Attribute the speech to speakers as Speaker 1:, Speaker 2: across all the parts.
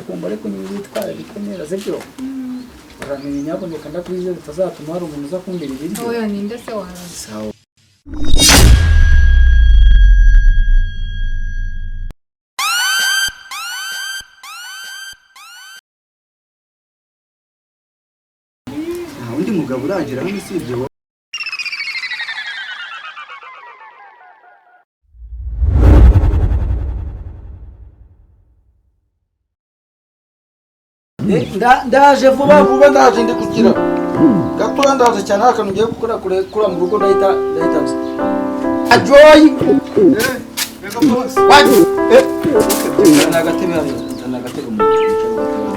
Speaker 1: Nzagukumba, ariko nyine witwararike neza, sibyo? Uramenye nyabuneka, ndakwizeye bitazatuma hari umuntu uza kumbira ibiryo.
Speaker 2: Oya, ninde se waza?
Speaker 1: Sawa.
Speaker 3: Nta wundi mugabo uragira hano usibye wowe.
Speaker 1: Ndaje vuba vuba, ndaje ndi gukira gatoya, ndaje cyane. Hari akantu ngiye gukora kure kura mu rugo, ndahita nza. Ajoyi waju, zana agatebe hano, zana agatebe mu wicare ku gatebe.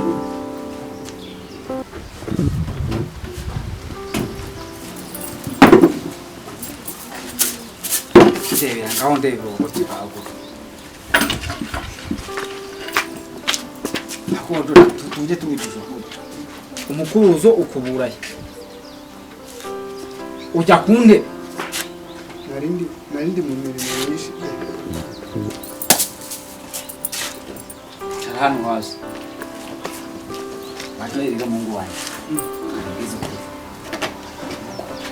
Speaker 1: Ndebera ngaho, ndebera uburyo baguha. Tujye tubigisha ukuri. Umukubuzo ukuburaye ujya ku ntebe.
Speaker 3: Nari ndi mu mirimo myinshi.
Speaker 1: Cara hano hasi bajoherera mungu wanjye, arabwiza ukuri.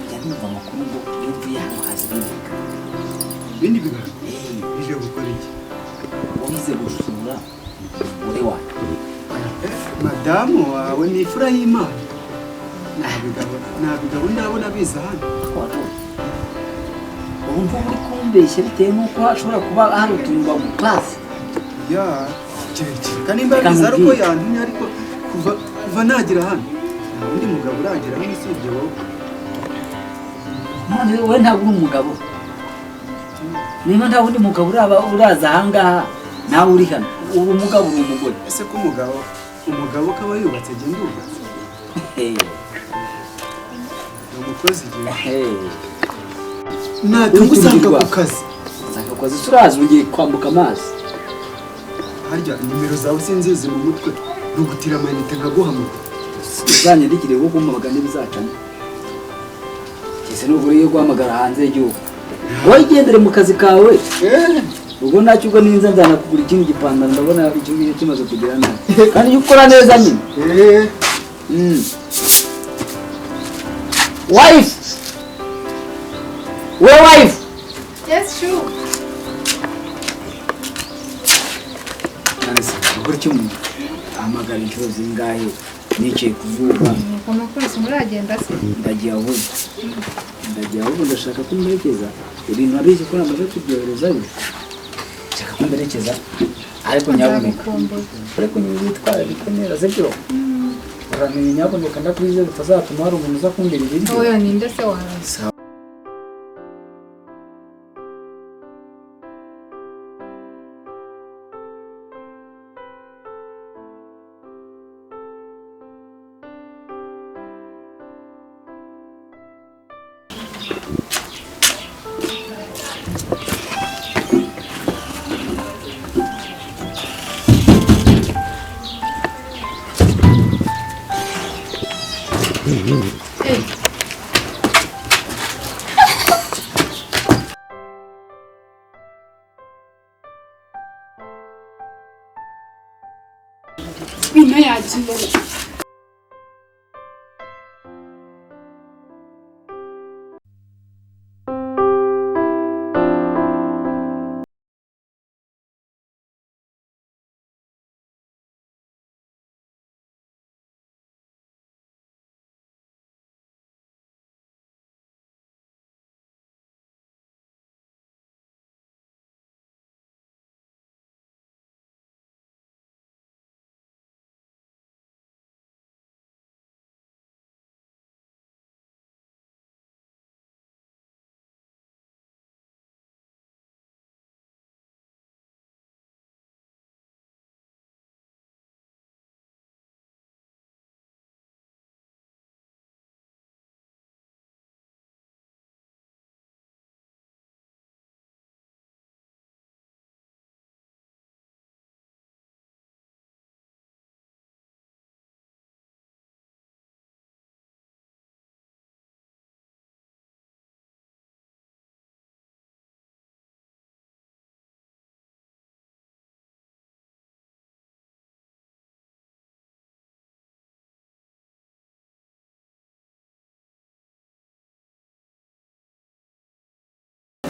Speaker 1: Njya numva amakuru ngo iyo mvuye hano haza ibindi bigabo.
Speaker 3: Ibindi bigabo bije gukora iki?
Speaker 1: Wabize gusura umugore wanjye.
Speaker 3: Madamu wawe ni imfura y'Imana. Nta bigabo, nta bigabo ndabona biza hano.
Speaker 1: Wumva uri kumbeshya bitewe n'uko hashobora kuba hari utuntu bagupaza.
Speaker 3: Ya, kereka nimba
Speaker 1: Reka
Speaker 3: biza ari uko
Speaker 1: nkubwire.
Speaker 3: yantumye, ariko kuva nagera hano nta wundi mugabo uragira hano usibye wowe.
Speaker 1: None wowe ntabwo uri umugabo? Niba nta wundi mugabo uraba uraza ahangaha nawe uri hano, uri umugabo, uri umugore?
Speaker 3: Ese ko umugabo ko aba yubatse, jye ndubatse? Ni umukozi igihe ntabwo usanga ku kazi.
Speaker 1: Usanga ku kazi, uraza ugiye kwambuka amazi.
Speaker 3: Harya nimero zawe sinzizi mu mutwe, ntugutira amayinite nkaguhamagara.
Speaker 1: Uzanyandikire wo kumpamagara ntibizacamo. Ese nubwo uriye guhamagara hanze y'igihugu, wowe igendere mu kazi kawe. Ubwo ntacyo, ubwo ninza nzanakugura ikindi gipantaro, ndabona icyo ngicyo kimaze kugira nabi, kandi iyo ukora neza nyine. Wife, we wife.
Speaker 2: Yes, sure.
Speaker 1: None se gukora icyo umuntu ahamagara inshuro zingahe nicaye ku zuba?
Speaker 2: Nuko amakuru si muragenda se?
Speaker 1: Ndagiye ahubwo, ndagiye ahubwo, ndashaka ko mperekeza. Ibintu abizi ko namaze kubyoherezayo, nshaka ko mperekeza, ariko nyabuneka.
Speaker 2: Nzagukumbura.
Speaker 1: Ariko nyine witwararike neza, sibyo? Uramenye nyabuneka, ndakwizeye bitazatuma hari umuntu uza kumbira ibiryo.
Speaker 2: Oya, ninde se waza?
Speaker 1: Sawa.
Speaker 2: Eh.
Speaker 4: Bino yagiye.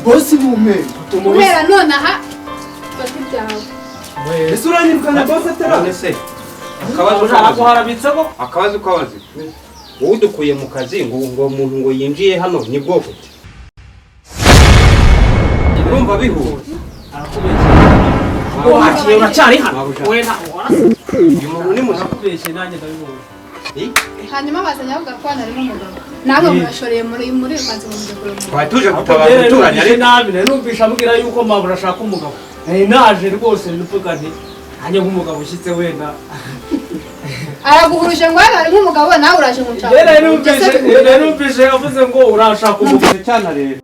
Speaker 3: Bosi mumpe.
Speaker 2: Guhera nonaha fata ibyawe.
Speaker 3: Ese uranyirukana bosi atara?
Speaker 5: None se akabazo
Speaker 6: Naraguharabitse ko.
Speaker 5: Akabazo kabazo, wowe udukuye mu kazi ngo umuntu ngo yinjiye hano ni bwoko ki? Urumva bihuye?
Speaker 6: Arakubeshye. Wakiye uracyari hano. We nta
Speaker 5: Uyu muntu ni muzima?
Speaker 6: Arakubeshye, nanjye ndabibonye.
Speaker 2: Hanyuma bazanye avuga ko hano harimo umugabo, namwe murashoreye muri rubanza ngo mujye kureba umugabo.
Speaker 5: Twari tuje gutabara umuturanyi
Speaker 6: ariko
Speaker 5: ariko
Speaker 6: nabi nari numvishe ambwira yuko mabura ashaka umugabo. Nari naje rwose nuvuga nti nanjye nk'umugabo ushyitse wenda.
Speaker 2: Araguhuruje ngo hano harimo umugabo, nawe uraje ngo nshaka.
Speaker 6: Njye nari numvishe avuze ngo urashaka umugabo.
Speaker 5: Cyane rero.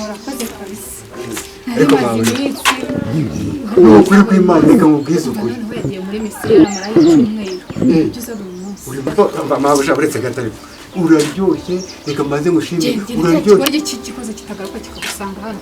Speaker 2: Urakoze kabisa.
Speaker 3: Ariko
Speaker 2: Nari maze
Speaker 3: mabuja.
Speaker 2: iminsi.
Speaker 3: Ni ukuri kw'Imana, reka mubwize ukuri.
Speaker 2: Noneho yagiye muri misiyo aramarayo icyumweru. Ibyo uza buri munsi.
Speaker 3: Uyu muto mabuja, uretse gato, ariko uraryoshye, reka mbanze ngushimire.
Speaker 2: Genda.
Speaker 3: Uraryoshye.
Speaker 2: Genda, kigoryi kikoze kitagaruka kikagusanga hano.